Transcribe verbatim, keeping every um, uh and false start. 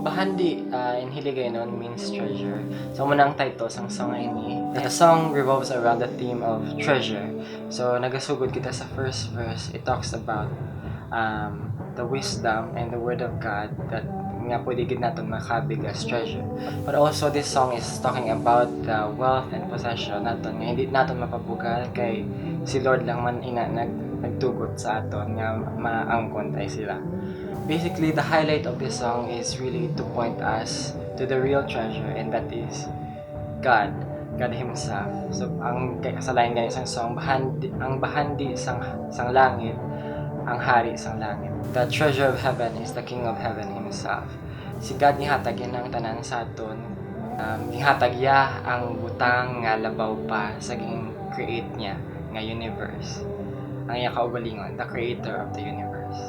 Bahandi, uh, in Hiligaynon, means treasure. So, amo na ang title sang song nga ini. The song revolves around the theme of treasure. So, nagasugod kita sa first verse. It talks about um, the wisdom and the word of God that nga pwede gid naton makabig as treasure. But also, this song is talking about the wealth and possession naton nga hindi naton mapabugal, kay si Lord lang man ina nag nagtugot sa aton nga maangkon tay sila. Basically, the highlight of this song is really to point us to the real treasure, and that is God, God Himself. So, ang kay sa lain gani sang song, bahandi, ang bahandi sang sang langit, ang hari sang langit. The treasure of heaven is the King of Heaven Himself. Si God nihatag yan ang tanan sa aton. Um, nihatag iya ang butang nga labaw pa sa gin-create niya nga universe. Ang iya kaugalingon, the creator of the universe.